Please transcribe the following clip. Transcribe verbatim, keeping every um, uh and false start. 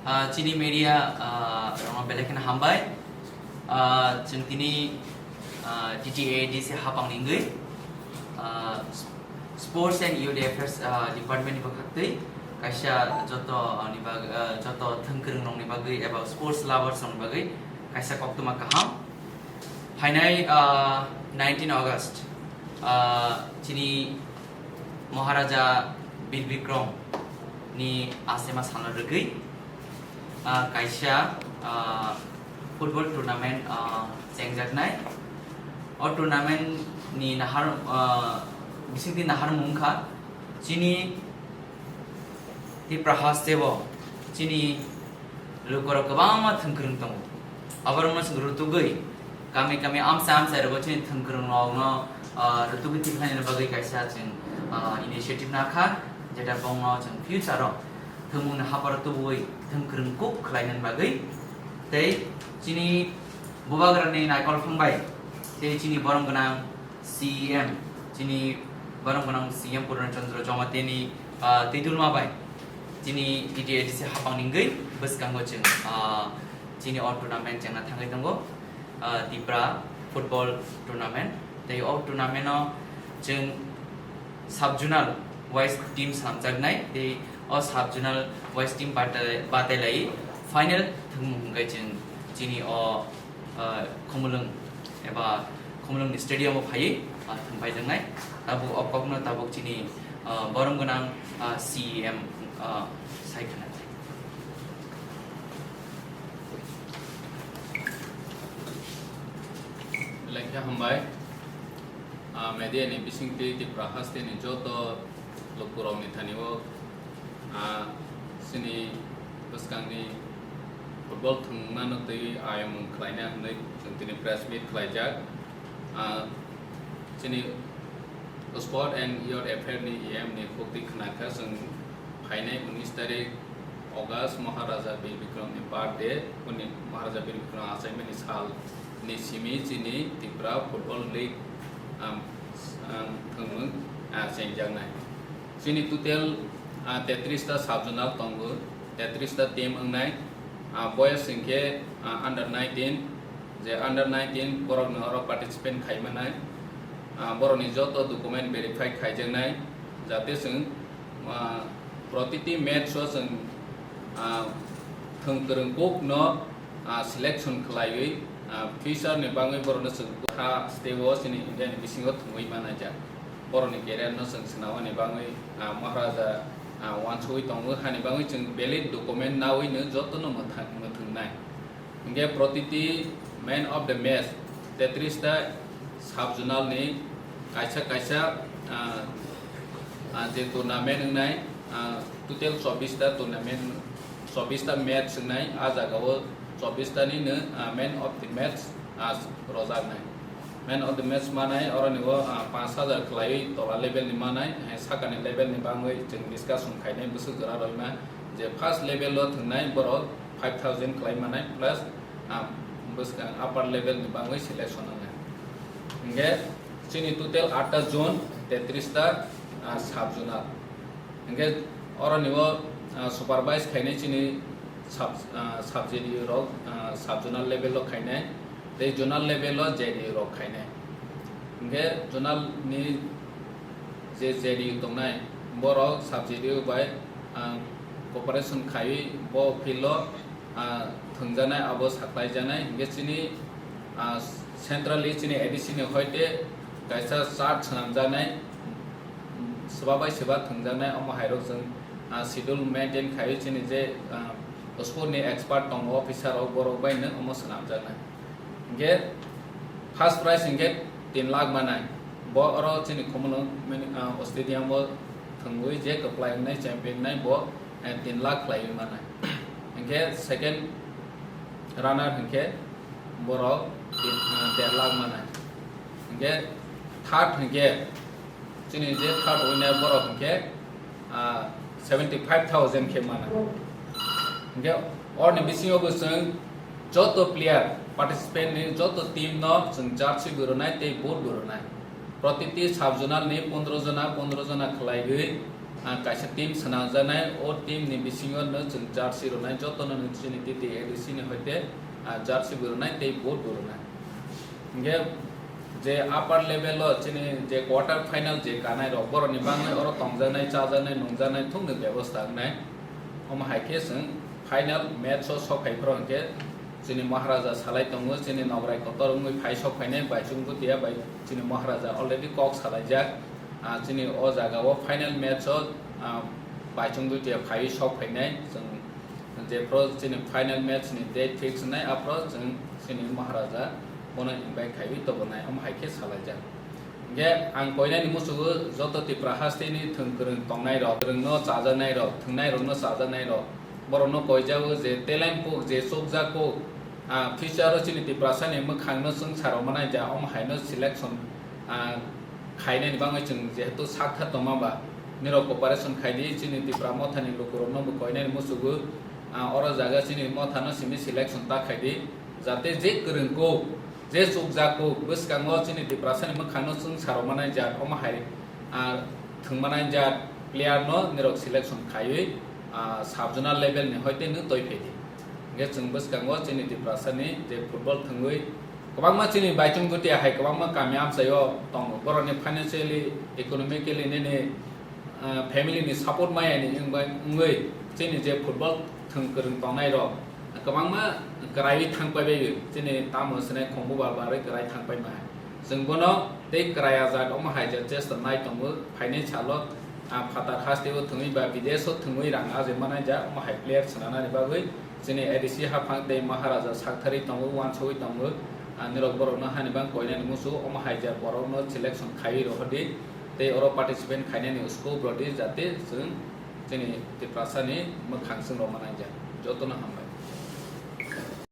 Ah, chini media, ah, rokno belai kheno hambai. Ah, chwng tini, ah, T T A D C hapang ni wngwi, ah, Sports and Youth Affairs, ah, Department ni bwkhaktwi kaisa joto, ah, ni bag-, ah, joto thwngkwrwng rokni bagwi eba sports lovers rokni bagwi kaisa koktwma kaham. Phainai, ah, nineteen August, ah, chini Maharaja Bir Bikram ni asema salno rwgwi, ah, kaisa, ah, football tournament, ah, chengjaknai. O tournament ni nahar, ah, bisingtwi naharmung wngkha chini Tipra hasteo chini lukurok kwbangma thwngkwrwng tongo. Aborokno chwng rutugwi kami kami amchai amchai rogo chini thwngkwrwng rokno, ah, rutugwi tikhlaina bagwi kaisa chwng, ah, initiative nakha, jeta bongno chwng future o thwngmungni haparo tubui thwngkwrwng kuk khlainani bagwi. Tei chini bubagrani naikol phang bai tei chini borom gwnang C E M, chini borom gwnang C E M Purna Chandra Jamatia ni, ah, twi dulma bai chini T T A D C hapang ni wngwi bwskango chwng, ah, chini o tournament chengna thangwi tongo, ah, Tipra football tournament. Tei o tournament o chwng sub zonal wise team swnamjaknai, tei o sub zonal wise team batai-, batailai final thwngmung hwnkhe chwng chini o, ah, Khumulwng eba Khumulwng ni stadium o phaiwi, ah, thwngpaijaknai. Tabuk o kokno tabuk chini, ah, borom gwnang, ah, C E M, ah, sai khna. Belai khe hambai. Ah, media ni bisingtwi Tipra haste ni joto lukurokni thani o, ah, chini bwskangni football thwngmano twi ayamung khlaina hwnwi chwng tini press meet khlaijak. Ah, chini Sport and Youth Affair ni E M ni khuk twi khna kha chwng phainai unis tarik August Maharaja Bir Bikram ni birthday, boni Maharaja Bir Bikram achaimani sal ni simi chini Tipra Football League, um, um, thwngmung, ah, chengjaknai. Chini total, ah, tetris ta sub zonal tongo, tetris ta team wngnai, ah, boyos hwnkhe, ah, under nineteen, je under nineteen borokno oro participant khai manai, ah, borokni joto document verify khaijaknai, jate chwng, ah, protiti match o chwng, ah, thwngkwrwng kuk no, ah, selection khlaiwi, ah, future ni bangwi borokno chwng ha step o chini India ni bisingo thwngwi manaijak. Borokni career no chwng swnamani bangwi, ah, Maharaja, ah, uansugwi tongo, hani bangwi chwng valid document nawi no jotono mwthang-, mwthwngnai. Hingke protiti man of the match tetris ta sub zonal ni kaisa kaisa, ah, ah, je tournament wngnai, ah, total chobbish ta tournament, chobbish ta match wngnai, ah jaga o chobbish ta ni no, ah, man of the match, ah, rojaknai. Man of the match manai, oroni o, ah, panch hajar khlaiwi tola level ni manai, hai sakani level ni bangwi chwng discussion khainai bwswk jora roima, je first level o thwngnai borok five thousand khlai manai plus, ah, bwskang upper level ni bangwi selection wngnai. Hingke chini total atta zone, tetris ta, ah, sub zonal. Hingke oroni o, ah, supervise khainai chini sub, ah, sub J D U rok, ah, sub zonal level o khainai, tei zonal level o J D U rok khainai. Hingke zonal ni je J D U tongnai, borok sub J D U bai, ah, cooperation khaiwi bo field o, ah, thwngjaknai, abo saklaijaknai. Hingke chini, ah, centrally chini A D C ni hoite kaisa chart swnamjaknai, swba bai swba thwngjaknai, omo hai rok chwng, ah, schedule maintain khaiwi chini je, ah, sport ni expert tongo, officer rok, borok bai no omo swnamjaknai. Hingke first prize hingke tin lakh manai. Bo oro chini Khumulwng mini, ah, stadium o thwngwi je kwplai wngnai, champion wngnai bo, eh, tin lakh khlaiwi manai. Hingke second runner hingke borok tin, ah, der lakh manai. Hingke third hingke chini je third winner borok hingke, ah, seventy five thousand khe mana. Hingke orni bisingo bo chwng joto player, participant ni joto team no chwng jersey bo rwnai tei boot bo rwnai. Protiti sub zonal ni pondro jona, pondro jona khlaiwi Ah, kaisa team swnamjaknai, o team ni bisingo no chwng jersey rwnai, joto no chini T T A D C ni hoite, ah, jersey bo rwnai tei boot bo rwnai. Hingke je upper level o chini je quarter final je kanai rok, borok ni bangwi oro tongjaknai, chajaknai, nungjaknai thung ni bebosta wngnai. Omo hai khe chwng final match o sok phai phro hingke chini Maharaja salai tongo, chini Nograi kotor wngwi phai sok phainai, Baichung Bhutia bai chini Maharaja already kok salaijak. Ah, chini o jaga o final match o, ah, Baichung Bhutia phaiwi sok phainai, chwng jephru chini final match ni date fix wngnai, aphru chwng chini Maharaja bono invite khaiwi tobonai, omo hai khe salaijak. Hingke ang koinani musugo joto Tipra hasteni thwng kwrwng tongnai rok, kwrwng no chajaknai rok, thwngnai rok no chajaknai rok, borok no koijago je talent kuk, je chukjak kuk, ah, future o chini Tiprasa ni mwkhang no chwng sa rok manai ja, omo hai no selection, ah, khainani bagwi chwng jehetu sakha tongma ba, nirok cooperation khai di, chini Tipra Motha ni luku rok no bo koinani musugo, ah, oro jaga chini Motha no simi selection ta khai di, jate je kwrwng kuk, je chukjak kuk, bwskango chini Tiprasa ni mwkhang no chwng sa rok manai ja, omo hai, ah, thwng manai ja player no nirok selection khaiwi, ah, sub zonal level ni hoite no toi phai di. Hingke chwng bwskango chini Tiprasa ni je football thwngwi kwbangma chini Baichung Bhutia hai kwbangma kami amchai o tongo. Borok ni financially, economically nini, ah, family ni support maya ni wngbai wngwi chini je football thwng kwrwng tongnai rok kwbangma kwraiwi thang pai bai chini tamo swnai khongbu ba barwi kwrai thang pai ma. Chwng bono tei kwrai ajak omo hai je chesta nai tongo phainai salo, ah, phatar haste o thwngwi ba bidesh o thwngwi rang ajai manai ja omo hai player swnanani bagwi. Chini A D C haphang tei Maharaja sakthari tongo, uansugwi tongo. Ah, nirok borokno hani bang koinani musu, omo hai ja borokno selection khaiwi rohordi, tei oro participant khainani scope rwdi, jate chwng chini Tiprasani mwkhang chwng rok manai ja. Jotono hambai.